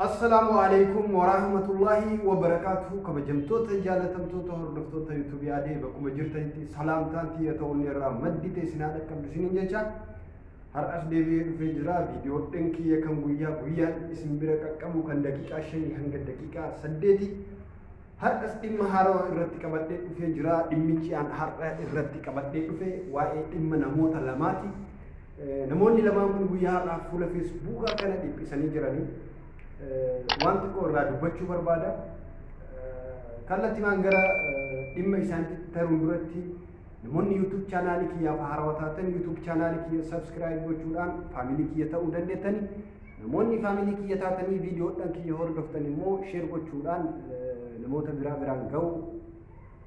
Assalaamu alaikum warahmatullahi wabarakaatuhu. Kabajamtoota, jaalatamtoota hordoftoota YouTube Adee, bakkuma jirtanitti salaamtaan tiyya ta'uun irraa maddite isin haa dhaqqabdu isiniin jecha, har'as deebi'ee dhufee jira. Viidiyoodhaan kiyya kan guyyaa guyyaan isin bira qaqqabu kan daqiiqaa 5 hanga daqiiqaa 8, har'as dhimma haarawaa irratti qabadhee dhufee jira. Dhimmichi aan har'a irratti qabadhee dhufe waa'ee dhimma namoota lamaati. Namoonni lamaan kun guyyaa har'aa fuula Feesbuukaa kana dhiphisanii jiranii waan xiqqoo irraa dubbachuu barbaada. Kallattimaan gara dhimma isaaniitti taruun duratti, namoonni YouTube chaanaalii kiyyaaf haarawaa taatan YouTube chaanaalii kiyya subscribe gochuudhaan faamilii kiyya ta'uu dandeettani. Namoonni faamilii kiyya taatanii viidiyoodhaan kiyya hordoftan immoo share gochuudhaan namoota biraa biraan ga'uu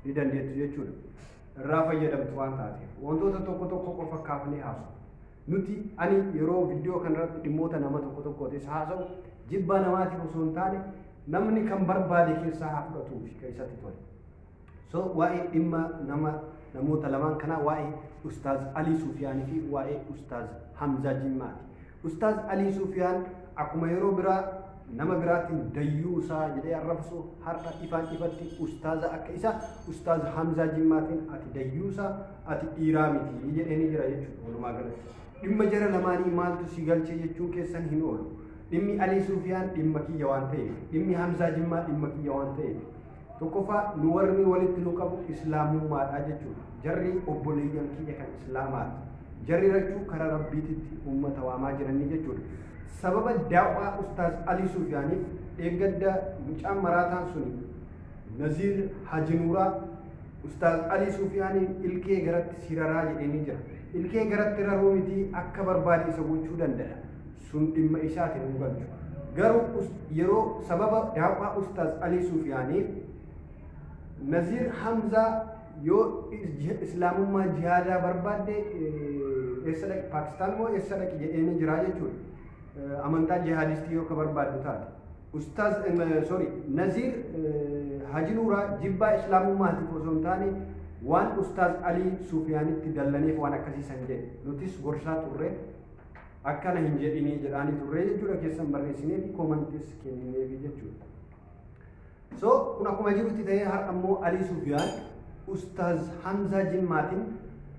ni dandeettu jechuudha. Irraa fayyadamtu waan taateef wantoota tokko tokko qofa kaafnee haasofna. Nuti ani yeroo viidiyoo kanarratti dhimmoota nama tokko tokkootis haasa'u, jibbaa namaatiif osoo hin taane, namni kan barbaade keessaa haa fudhatuu fi kan isatti tole. So waa'ee dhimma nama namoota lamaan kanaa, waa'ee Ustaaz Alii Suufiyaanii fi waa'ee Ustaaz Hamzaa Jimmaati. Ustaaz Alii Suufiyaan akkuma yeroo biraa nama biraatiin dayyuusaa jedhee arrabsu, har'a ifaan ifatti ustaaza akka isa Ustaaz Hamzaa Jimmaatiin "Ati dayyuusaa, ati dhiiraa miti" jedhee ni jira jechuudha walumaa galatti. Dhimma jara lamaanii maaltu si galchee jechuun keessan hin oolu. Dhimmi Alii Suufiyaan dhimma kiyya waan ta'eef, dhimmi Hamzaa Jimmaa dhimma kiyya waan ta'eef. Tokkoffaa, nu warri walitti nu qabu islaamummaadha jechuudha. Jarri obboleeyyan kiyya kan islaamaati. Jarri lachuu karaa Rabbiititti uummata waamaa jiranii jechuudha. Sababa daawwaa Ustaaz Alii Suufiyaaniif dheengadda mucaan maraataan suni Naziir Haji Nuuraa Ustaaz Alii Suufiyaaniin "Ilkee garatti si raraa" jedheenii jira. Ilkee garatti raruu miti, akka barbaade isa gochuu danda'a. Sun dhimma isaati, nu galchu. Garuu yeroo sababa daawwaa Ustaaz Alii Suufiyaaniif Naziir Hamzaa "Yoo islaamummaa jihaadaa barbaadde eessa dhaqi, Paakistaan moo eessa dhaqi?" jedheenii jira jechuudha. Amantaa jihaadistii yoo ka barbaaddu taate. Ustaaz, sorry, Naziir Haji Nuuraa jibbaa islaamummaatiif osoo hin taane, waan Ustaaz Alii Suufiyaanitti dallaneef waan akkasiisan jedhe. Nutis gorsaa turre, akkana hin jedhinii jedhaanii turre jechuudha, keessan barreessinee fi koomantis kennineefi jechuudha. So kun akkuma jirutti ta'ee, har'a immoo Alii Sufiyaan Ustaaz Hamzaa Jimmaatiin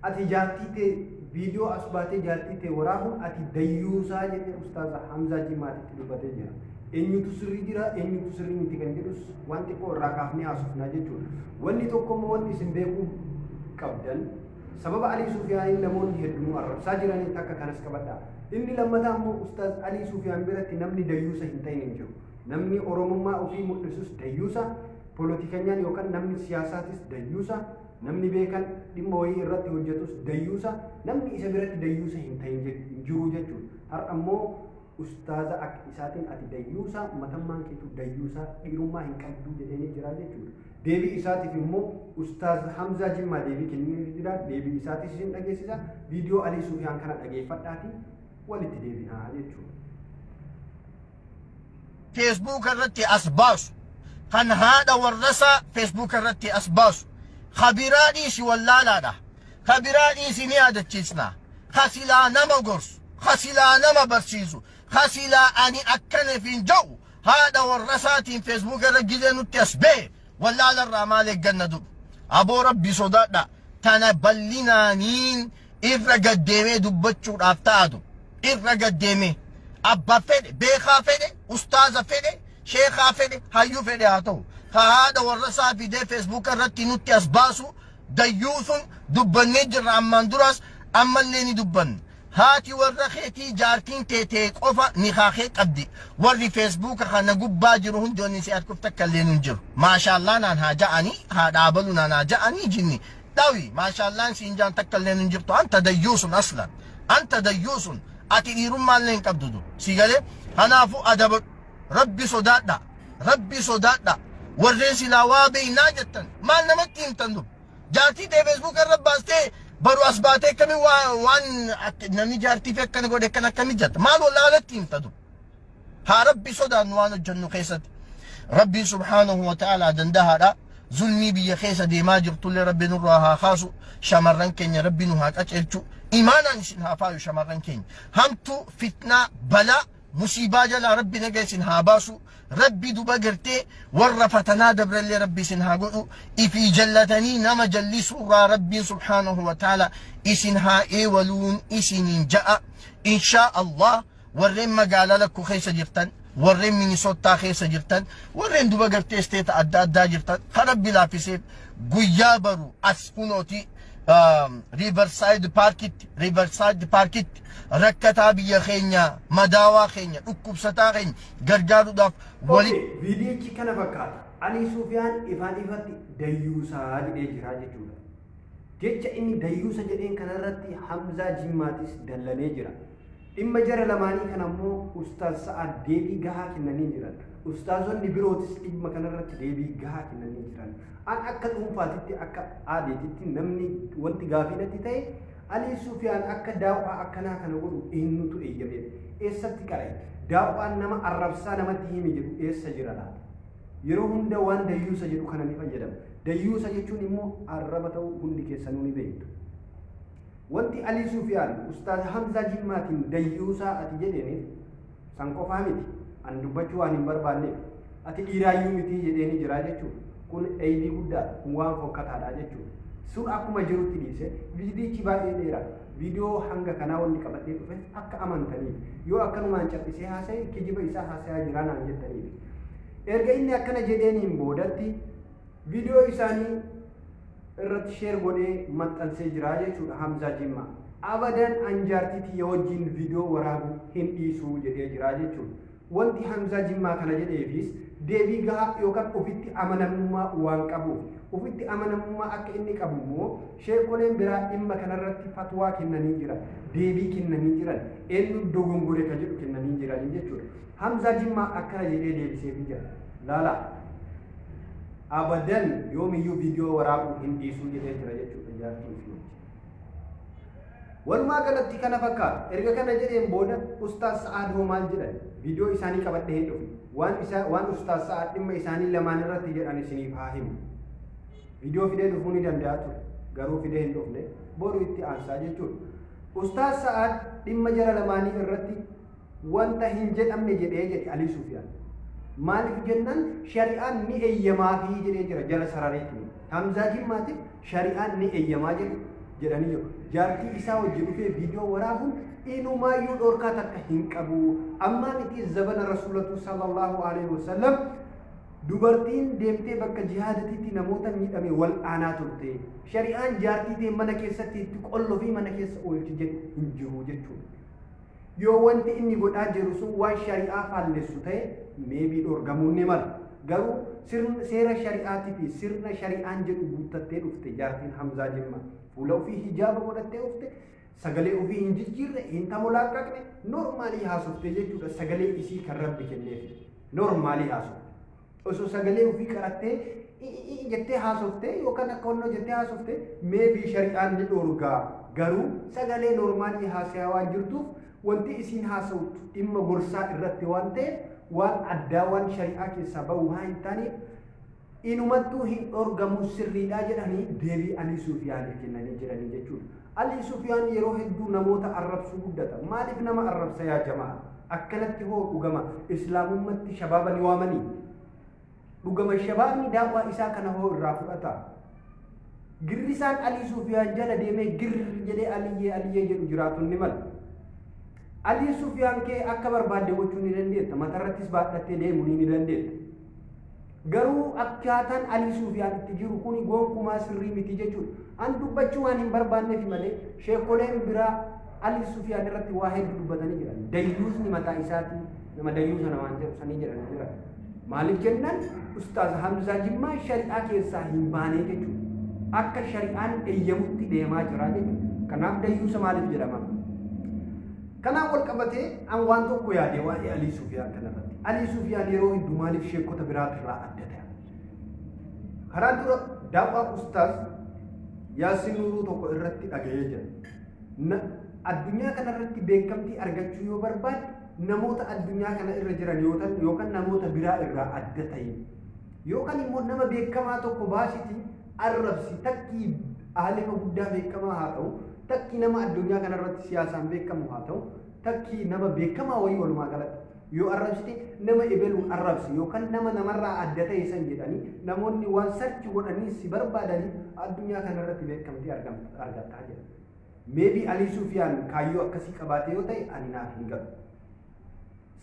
"Ati jaartii tee viidiyoo as baatee jaartii tee waraabuun ati dayyuusaa" jedhee Ustaaz Hamzaa Jimmaatitti dubbatee jira. Eenyutu sirrii jira, eenyutu sirrii miti kan jedhus waan xiqqoo irraa kaafnee haasofnaa jechuudha. Wanni tokko immoo wanti isin beekuu qabdan, sababa Alii Sufiyaaniin namoonni hedduun arrabsaa jiranii takka kanas qabadhaa. Inni lammataa immoo Ustaaz Alii Sufiyaan biratti namni dayyuusa hin ta'in hin jiru. Namni Oromummaa ofii mul'isus dayyuusa, polotikanyaan yookaan namni siyaasaatis dayyuusa, namni beekan dhimma wayii irratti hojjetus dayyuusa, namni isa biratti dayyuusa hin ta'in hin jiru jechuudha. Har'a immoo ustaaza akka isaatiin "Ati dayyuusa, matammaan keetu dayyuusa, dhiirummaa hin qabdu" jedheenii jira jechuudha. Deebii isaatiif immoo Ustaaz Hamzaa Jimmaa deebii kennee jira. Deebii isaatis isin dhageessisa. Viidiyoo Alii Sufiyaan kana dhageeffadhaati walitti deebinaa jechuudha. Feesbuuka irratti as baasu, kan haadha warrasaa Feesbuuka irratti as baasu, kabiraa dhiisi wallaalaadha, kabiraa dhiisi ni yaadachiisna, ka silaa nama gorsu, ka silaa nama barsiisu, ka silaa ani akkana hin jedhu, haadha warrasaatiin Feesbuuka irra gizee nutti as ba'e, wallaalarraa maal eegganna dub? Aboo, Rabbi sodaadha. Tana bal'inaaniin irra gaddeemee dubbachuudhaaf ta'atu, irra gaddeemee abba fedhe, beekaa fedhe, ustaaza fedhe, sheekaa fedhe, hayyuu fedhe haa ta'u, ka haadha warra isaa fidee Feesbuuka irratti nutti as baasu dayyuu sun dubbannee jirra. Ammaan duraas ammallee ni dubbanna. Haati warra keetii, jaartiin teetee qofa nikaa kee qabdi. Warri Feesbuuka kana gubbaa jiru hundi wanni si arkuuf takka illee nun jiru. Maashaallaa naan haa ja'anii, haa dhaabalu naan haa ja'anii, jinni dhawi maashaallaan siin jaan takka illee nun jirtu. Anta dayyuusun, aslan anta dayyuusun, ati dhiirummaa illee hin qabdu dur si galee. Kanaafuu adabadhu, Rabbi sodaadha, Rabbi sodaadha. Warreen silaa waa beeynaa jettan maal namatti himtan dur? Jaartii tee Feesbuuka irra baastee baru as baatee akkami waan namni jaartii fi akkana godhe akkana akkami jetta? Maal wallaalatti himta dur? Haa Rabbi sodaannu waan hojjennu keessatti. Rabbiin subhaanahu wa ta'ala dandahaadha. Zulmii biyya keessa deemaa jirtullee Rabbi nurraa haa kaasu. Shamarran keenya Rabbi nu haa qaceelchu. Imaanaan isin haa faayu shamarran keenya. Hamtuu, fitnaa, balaa. Musiibaa jalaa Rabbi naga isin haa baasu. Rabbi duba gartee warra fatanaa dabrallee Rabbi isin haa godhu. Ifii jallatanii nama jallisuurraa Rabbiin subhaanahu wa ta'ala isin haa eewaluun isiniin ja'a. Inshaa Allah warreen magaalaa lakkuu keessa jirtan, warreen Minisottaa keessa jirtan, warreen duba gartee isteeta adda addaa jirtan, kan Rabbi laaffiseef guyyaa baru as kunooti Riverside Parkitti, Riverside Parkitti rakkataa biyya keenya, madaawaa keenya, dhukkubsataa keenya gargaaruudhaaf wali Okay, viidiyichi kana fakkaata. Alii Sufiyaan ifaan ifatti dayyuusaa jedhee jira jechuudha. Jecha inni dayyuusa jedheen kanarratti Hamzaa Jimmaatis dallanee jira. Dhimma jara lamaanii kana immoo Ustaaz Sa'aad deebii gahaa kennanii jiran. Ustaazonni birootis dhimma kanarratti deebii gahaa kennanii jiran. An akka dhuunfaatitti, akka aadeetitti, namni wanti gaafii natti ta'e, Alii Sufiyaan akka daaw'aa akkanaa kana godhu eenyutu eeyyameef? Eessatti qara'e? Daaw'aan nama arrabsaa namatti himi jedhu eessa jira laata? Yeroo hunda waan dayyuusa jedhu kana ni fayyadama. Dayyuusa jechuun immoo arraba ta'uu hundi keessanuu ni beektu. Wanti Alii Sufiyaan Ustaaz Hamzaa Jimmaatiin dayyuusaa ati jedheeniif san qofaa miti. An dubbachuu waan hin barbaanneef. Ati dhiiraayyuu mitii jedheeni jira jechuudha. Kun eybii guddaadha. Kun waan fokkataadha jechuudha. Sun akkuma jirutti dhiise, viidiyichi baay'ee dheeraadha. Viidiyoo hanga kanaa wanni qabadhee dhufe akka amantaniif. Yoo akkanumaan cal'isee haasa'e kijiba isaa haasayaa jiraa naan jettaniif. Erga inni akkana jedheeniin boodatti viidiyoo isaanii irratti share godhee maxxansee jira jechuudha Hamzaa Jimmaa. Abadan an jaartii tiyya wajjin viidiyoo waraabuu hin dhiisuu jedhee jira jechuudha. Wanti Hamzaa Jimmaa kana jedheefis deebii gahaa yookaan ofitti amanamummaa waan qabuuf. Ofitti amanamummaa akka inni qabu immoo sheekoleen biraa dhimma kanarratti fatwaa kennanii jiran, deebii kennanii jiran, eenyu dogongore ka jedhu kennanii jiranii jechuudha. Hamzaa Jimmaa akkana jedhee deebiseefii jira. Laalaa. Abadan yoomiyyuu viidiyoo waraabuu hin dhiisuu jedhee jira jechuudha jaartii ofii wajjin. Walumaa galatti kana fakkaata. Erga kana jedheen booda Ustaaz Sa'aad hoo maal jedhan? Viidiyoo isaanii qabadhee hin dhufne. Waan isa waan Ustaaz Sa'aad dhimma isaanii lamaan irratti jedhan isiniif haa himu. Viidiyoo fidee dhufuu ni danda'a ture. Garuu fidee hin dhufne. Boru itti aansaa jechuudha. Ustaaz Sa'aad dhimma jara lamaanii irratti wanta hin jedhamne jedhee jedhe Alii Sufiyaan. Maaliif jennaan shari'aan ni eeyyamaafii jedhee jira jala sarareetiin. Hamzaa Jimmaatiif shari'aan ni eeyyamaa jedhu jedhanii jiru. Jaartii isaa wajji dhufee viidiyoo waraabuun inumaayyuu dhorkaa takka hin qabu. Ammaa miti, zabana Rasuulatu sallallahu alaihi wasallam dubartiin deemtee bakka jihaadatiitti namoota miidhame wal aanaa turte. Shari'aan jaartii tee mana keessatti itti qollofii mana keessa oolchi jedhu hin jiru jechuudha. Yoo wanti inni godhaa jiru sun waan shari'aa faallessu ta'e, maybe dhorgamuun ni mala. Garuu sirna seera shari'aatii fi sirna shari'aan jedhu guuttattee dhufte jaartiin Hamzaa Jimmaa. Fuula ofii hijaaba godhattee dhufte, sagalee ofii hin jijjiirre, hin tamolaaqqaqne, normaalii haasoftee jechuudha, sagalee isii kan Rabbi kenneef. Normaalii haasofte. Osoo sagalee ofii qarattee jettee haasoftee yookaan akka onnoo jettee haasoftee, maybe shari'aan ni dhorgaa. Garuu sagalee normaalii haasayaa waan jirtuuf, wanti isiin haasawtu dhimma gorsaa irratti waan ta'eef, waan addaa waan shari'aa keessaa bahu waan hin taaneef, inumattuu hin dhorgamu, sirriidhaa jedhanii deebii Alii Suufiyaaniif kennanii jiranii jechuudha. Alii Sufiyaan yeroo hedduu namoota arrabsuu guddata. Maaliif nama arrabsa yaa jamaa? Akkanatti hoo dhugama islaamummatti shabaaba ni waamanii? Dhugama shabaabni daawwaa isaa kana hoo irraa fudhata? Girrisaan Alii Sufiyaan jala deemee girr jedhee Aliyyee Aliyyee jedhu jiraatuun ni mala. Alii Sufiyaan kee akka barbaadde gochuu ni dandeetta. Matarrattis baadhattee deemuu ni dandeetta. Garuu akkaataan Alii Sufiyaan itti jiru kuni gonkumaa sirrii miti jechuudha. An dubbachuu waan hin barbaanneef malee sheekoleen biraa Alii Sufiyaan irratti waa hedduu dubbatanii jiran. Dayyuusni mataa isaatii nama dayyuusa namaan jedhu sanii jedhanii jiran. Maaliif jennaan Ustaaz Hamzaa Jimmaa shari'aa keessaa hin baanee jechuudha. Akka shari'aan eeyyamutti deemaa jira jechuudha. Kanaaf dayyuusa maaliif jedhama? Kanaan wal qabatee an waan tokko yaade waa'ee Alii Sufiyaan kanarratti. Alii Sufiyaan yeroo hedduu maaliif sheekota biraatirraa adda ta'a? Karaa dura daawwaa Ustaaz Yaasin Nuuruu tokko irratti dhaga'ee jira. Addunyaa kanarratti beekamtii argachuu yoo barbaadde, namoota addunyaa kana irra jiran yoo ta'an yookaan namoota biraa irraa adda ta'i. Yookaan immoo nama beekamaa tokko baasiti arrabsi, takkii aalima guddaa beekamaa haa ta'u, takkii nama addunyaa kanarratti siyaasaan beekamu haa ta'u, takkii nama beekamaa wayii, walumaa galatti. Yoo arrabsite nama ebeluun arrabsi yookaan nama namarraa adda ta'e san jedhanii namoonni waan search godhanii si barbaadanii addunyaa kanarratti beekamtii argattaa jedha. Maybe Alii Sufiyaan kaayyoo akkasii qabaate yoo ta'e ani naaf hin galu.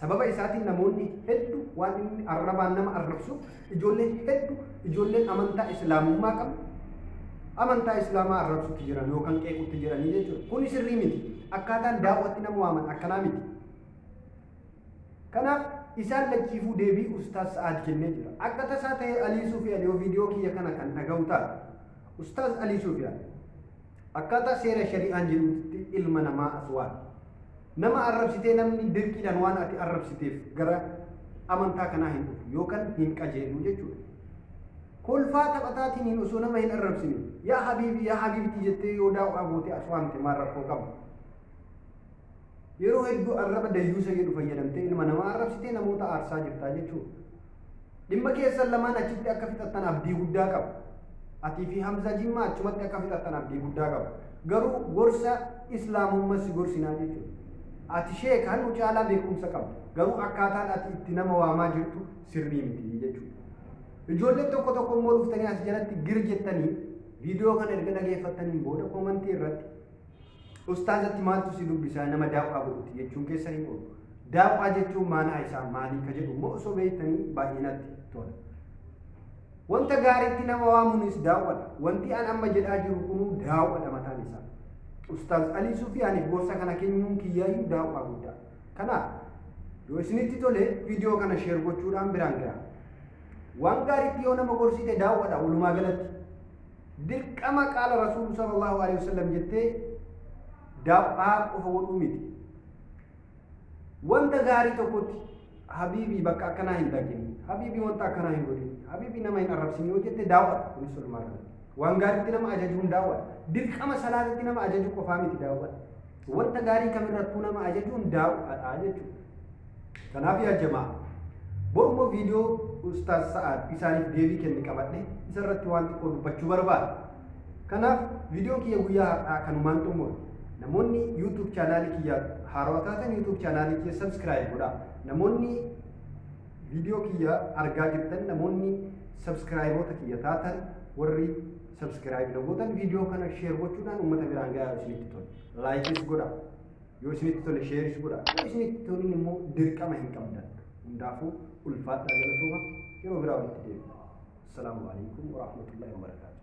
Sababa isaatiin namoonni hedduu waan inni arrabaan nama arrabsuuf ijoolleen hedduu, ijoolleen amantaa islaamummaa qabu, amantaa islaamaa arrabsutti jiran yookaan qeequtti jiranii jechuudha. Kuni sirrii miti. Akkaataan daawwatti nama waaman akkanaa miti. Kanaaf isaan lachiifuu deebii Ustaaz Sa'aad kennee jira. Akka tasaa ta'ee Alii Sufiyaan yoo viidiyoo kiyya kana kan dhaga'u taate, Ustaaz Alii Sufiyaan akkaataa seera shari'aan jedhutti ilma namaa as waami. Nama arrabsitee namni dirqiidhaan waan ati arrabsiteef gara amantaa kanaa hin dhufu yookaan hin qajeelu jechuudha. Kolfaa taphataatiin hin osoo nama hin arrabsine yaa habiibi yaa habiibti jettee yoo daawwaa goote as waamte maal rakkoo qabu? Yeroo hedduu arraba dayyuusa jedhu fayyadamtee ilma namaa arrabsitee namoota aarsaa jirtaa jechuudha. Dhimma keessan lamaan achitti akka fixattan abdii guddaa qabu. Atii fi Hamzaa Jimmaa achumatti akka fixattan abdii guddaa qabu. Garuu gorsa islaamummaa si gorsinaa jechuudha. Ati sheeka nu caalaa beekumsa qabda. Garuu akkaataan ati itti nama waamaa jirtu sirrii miti jechuudha. Ijoolleen tokko tokko immoo dhuftanii as jalatti gir jettanii viidiyoo kana erga dhageeffattaniin booda koomantii irratti ustaazatti maaltu si dubbisaa nama daawwaa godhuti jechuun keessan hin oolu. Daawwaa jechuun maanaa isaa maalii ka jedhu immoo osoo beektanii baay'inatti tola. Wanta gaariitti nama waamuunis daawwadha. Wanti an amma jedhaa jiru kunuu daawwadha mataan isaa. Ustaaz Alii Sufiyaaniif gorsa kana kennuun kiyyaayyuu daawwaa guddaa. Kanaaf yoo isinitti tole viidiyoo kana share gochuudhaan biraan ga'a. Waan gaariitti yoo nama gorsite daawwadha walumaa galatti. Dirqama qaala Rasuulu sallallahu alaihi wasallam jettee daawwaa qofa godhuu miti. Wanta gaarii tokkotti habiibii bakka akkanaa hin dhaqini, habiibii wanta akkanaa hin godhini, habiibii nama hin arrabsini yoo jette daawwadha. Kunis walumaa galatti. Waan gaariitti nama ajajuun daawwadha. Dirqama salaatatti nama ajajuu qofaa miti daawwadha. Wanta gaarii kamirrattuu nama ajajuun daawwadha jechuudha. Kanaaf yaa jamaa, borummoo viidiyoo Ustaaz Sa'aad isaaniif deebii kenne qabadhe isarratti waan xiqqoo dubbachuu barbaada. Kanaaf viidiyoon kiyya guyyaa har'aa kanumaan xumura. Namoonni YouTube chaanaalii kiyya haarawaa taatan YouTube chaanaalii kiyya subscribe godhaa. Namoonni viidiyoo kiyya argaa jirtan, namoonni subscribeoota kiyya taatan, warri subscribe na gootan viidiyoo kana share gochuudhaan uummata biraan gahaa yoo isinitti tole. Likeis godhaa. Yoo isinitti tole shareis godhaa. Yoo isinitti tolin immoo dirqama hin qabdan. Hundaafuu ulfaadhaa, galatooma, yeroo biraa walitti deebina. Assalaamu alaikum wa rahmatullahi wa barakaatuh.